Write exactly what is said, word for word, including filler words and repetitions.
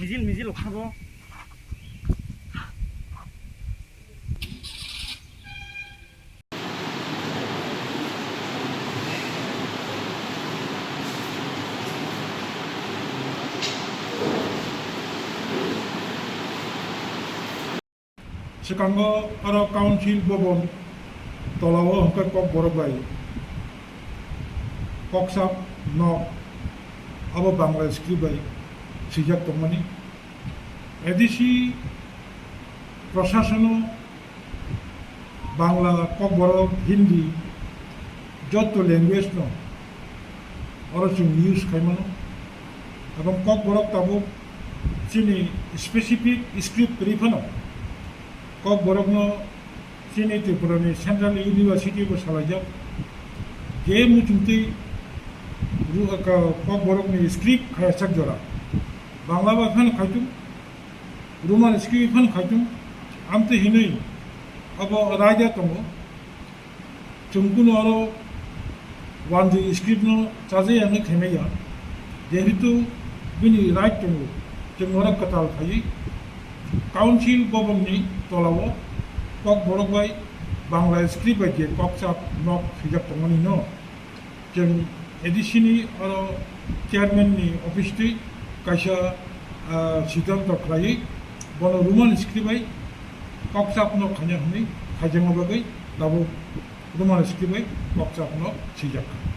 Mijil mijil okhabo. Swkango oro Council Bhavan tolao hwnkhe Kokborok bai Kokchap nok abo Bangla script bai swijak tongmani. A D C prosasono Bangla, Kokborok, Hindi joto language no oro chwng use khaimano. Ebong Kokborok tabuk chini specific script kwrwi phano Kokborokno chini Tripurani Central University bo salaijak. Je muchungtwi ru-, ka-, Kokborokni script khayajak jora. Bangla bai phano khaitung, Roman script phano khaitung, amtwi hinwi abo raida tongo. Chwng kunu oro wanjwi script no chajaya hwnwi khaimaya, jehetu bini right tongo, chwng oro kwtal phaiwi Council Bhavan ni tolao Kokborok bai Bangla script bai je Kokchap nok swijak tongmani no, chwng A D C ni oro chairman ni office twi kaisa, ah, siddhanto khlaiwi bono Roman script bai Kokchap nok khaina hwnwi khaijakma bagwi tabuk Roman script bai Kokchap nok swijak kha.